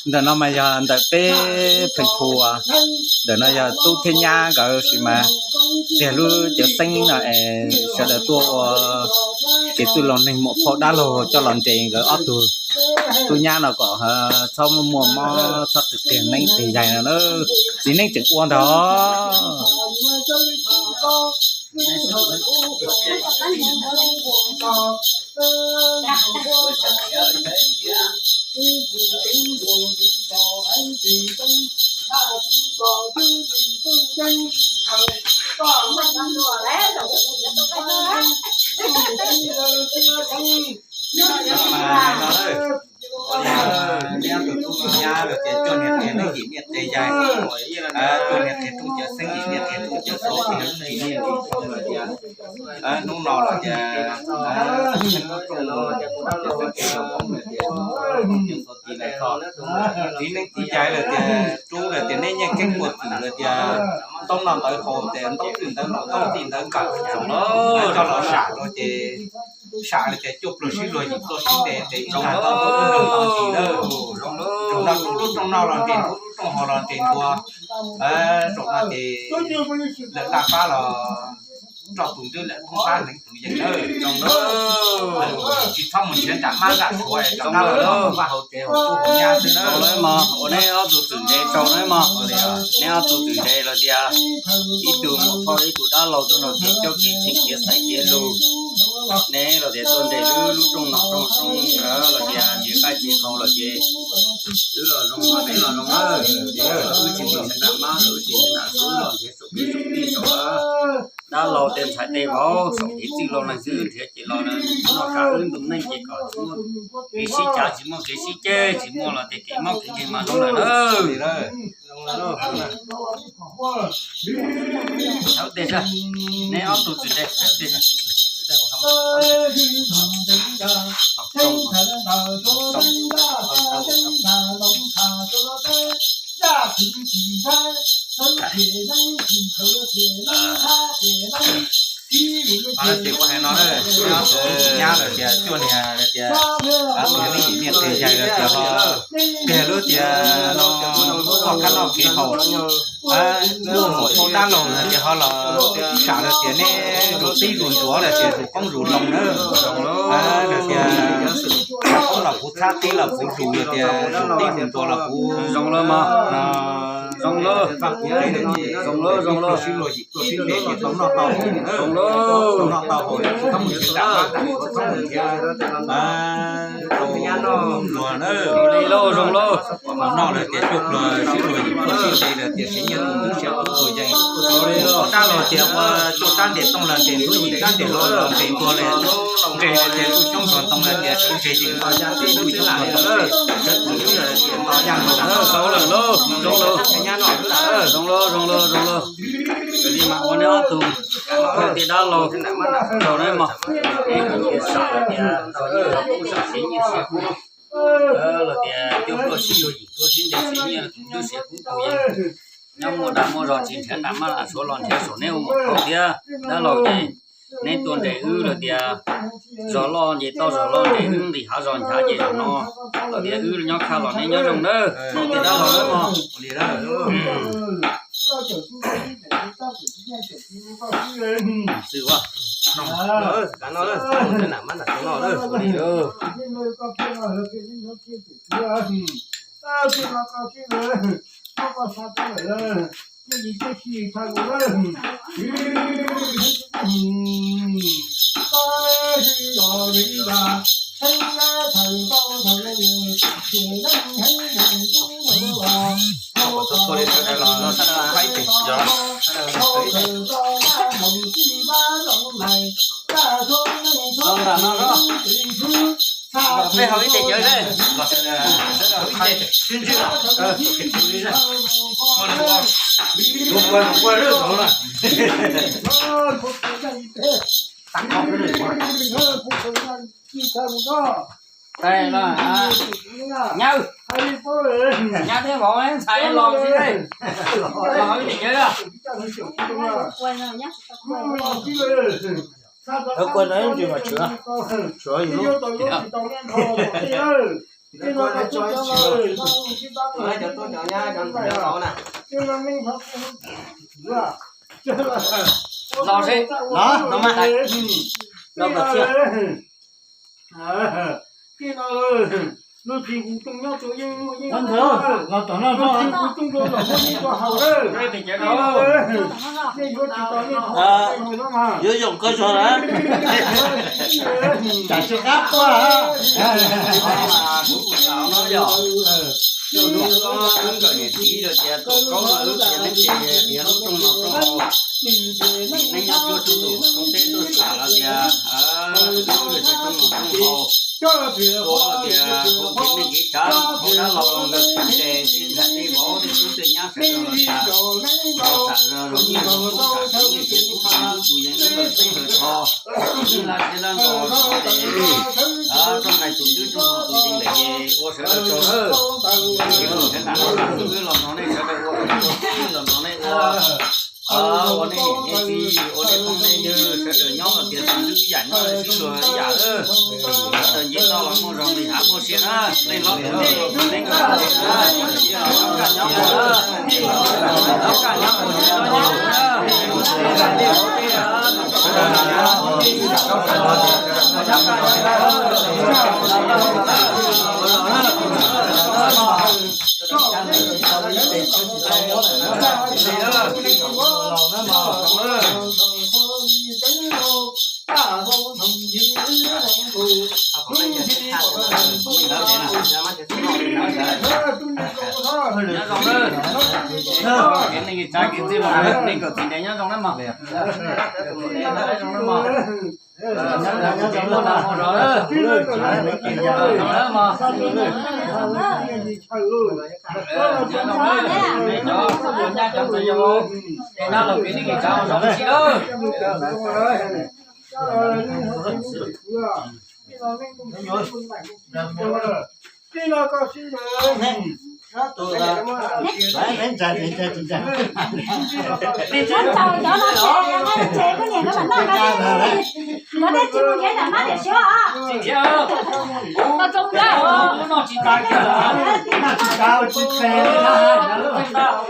Ntawm no mas yog ntawm peb pheej phu, ntawm no yog tub thiab nyab nkawd sis mas tiag lub cawv xeeb no es sawv daws tuaj ua kev txwj laus neeg muam phauj dab laug coj los nres nkawd ob tug tub nyab no kom txhob muaj mob txhob qias neeb qias yaig no na. Txiv neeb tseem ua ntag. Neb ob tug tub nyab los tias coj niag qias neeb yim niaj qias yaig, coj niag qias rooj cawv xeeb yim niaj qias rooj cawv xeeb, hnub no los tias txiv neeb txiv yaig lawm tias rub lawm tias neb nyiaj keeb muaj twm lawm tias ntaub no ntawv haus tias ntaub twj ntawv los ntaub ti ntawv nkawm coj los sam rau ces sam lawm tias cuaj pluag sib luag yim pluag sib ntes ces ib tag tau ntau ntau ntsis lawm. Ntau tus lub rooj noj los nres ntxuav, lub rooj haus los nres ntxuav, zaum no ces lawm laj fab los nroj tus ntwb lawm koob fab neev tus yees lawm. Tsis txhob mus nrhiav nram mab nram suav es rov qab los vaj hauv tsev haus tub haus nyab xwb na. Mog, ua neb ob tug txwm ntsev tsaug na mog. Neb ob tug txwm ntsev los tias ib tug muam phauj ib tug dab laug tuaj nrog kev coj kev txheej kev xaiv kev lug. Neb los tias tuaj nres wb lub rooj nom rooj tswv los tias tsis qaij tsis qau los ces wb los zoo, neb los zoo na. Wb tsis mus nrhiav nram mab, wb tsis nrhiav nram suav, wb los nrhiav saum kev saum tij saum dab laug tej ntxhais tej vauv saum kev txwj laus neeg xwb, nrhiav ces los noj qab wb ntu neej ces kom tsis muaj kev sib cav, tsis muaj kev sib ceg, tsis muaj los tias kev mob kev nkeeg mas zoo lawm na. Neb ob tug txwm ntsev. Ces ua hais no, nyab lawm tias cuaj niag tias, niag niaj qias yaig lawm tias ho tiag lub tias no, koj kab noj kev haus, muam phauj dab laug lawm tias ho los sam lawm tias neb zus tib zus ntsuav lawm tias zus qoob zus loo na. Lawm tias qoob los kuv txhab, tib los kuv zus, lawm tias zus tib zus ntsuav los kuv zoo lawm mog. Zoo lawm, zoo lawm, zoo lawm. Zoo lawm, zoo lawm, zoo lawm. Ua li lauj, zoo lauj. Mus noj lawm tias cuaj pluag sib luag yim pluag sib ntes lawm tias siav nyiaj tus ntub siav kub tus yees. Dab laug tias ua cuaj rab ntes tooj los ntes ntxuav, yim rab ntes hlau los ntes ntua lawm. Nres lawm tias ntuj xyoob txog ntoo lawm tias sawv ntseg yeej nto yaj, ntuj xyoob txog ntoo lawm tias nto yaj nkaus. Zoo lawm lauj, zoo lawm. Nyab noj zoo lawm, zoo lawm, zoo lawm. Li mas ua neb ob tug phauj thiab dab laug, tsaug neb mog. Neb cia sam tias nto yaj nkaus, siav nyiaj siav kub. Los tias cuaj pluag sib luag yim pluag sib ntes siav nyiaj tus ntub siav kub tus yees. Nyob muaj dag muaj zog tsis nrhiav nram mab nram suav los nrhiav saum neb ua muam phauj thiab dab laug ces neb tuaj nres wb los tias zos loj nce toj zos loj nres wb nqis hav zos nchav ces zaum no los tias wb nyob khaj los neb nyob zoo nawb. Tias dab laug nawb mog. Los nram no, los peb haus ib tes cawv ne. Sawv daws haus ib tes sib ntsib los. Nyab, nyab thiab vauv ntxhais los tsis ne, los haus ib tes cawv. Lawv kua no ib ntsis mas tshwv, tshwv yus lub. Los seb, no mas, no kom txhia. Yuav yoom koj zog lawm. Tsam tsis qab tuaj. Kuv xav no yog, wb nkawm niam txiv los tias tus kaub no wb tias neb ces tiav lub rooj no rooj haus, neeb nyob cuab tub tus thoob teb tuaj xam los tias wb tias rooj no rooj haus, ua tias hu kev neej kev tsav hauv dab laug nkawd txheej tes tej nram tej vauv tej tub tej nyab sawv daws los tias, los xam los nyiaj los kub xam nyiaj txiag kub xam wb tus yeej wb nkawm txheeb hawm tho, wb laj txiaj laj nraug los ces rooj nqaij tus ntwb rooj haus tus yeej lawm ces ua sawv daws tsaug lawm. Wb los nrog nej sawv daws ua, wb los nrog nej ua, ua nej niam nej txiv, ua nej phooj nej ywg sawv daws nyob los tias tus ntwb ib yam nyob sib luag ib yam lawm. Sawv daws nce toj los muaj zog li hav muaj sia na, nej hlob nej nkawd na, nyob kaj nyob ua na, nyob kaj nyob ua na. Nyob zoo na mog. Ntshai cov no tsev, tsev poj niam no mam noj no, nkawd thiaj tsis mus nrhiav niam mab niam suav os. Noj tsis tas kiag, noj tsis tas tsis pes li na.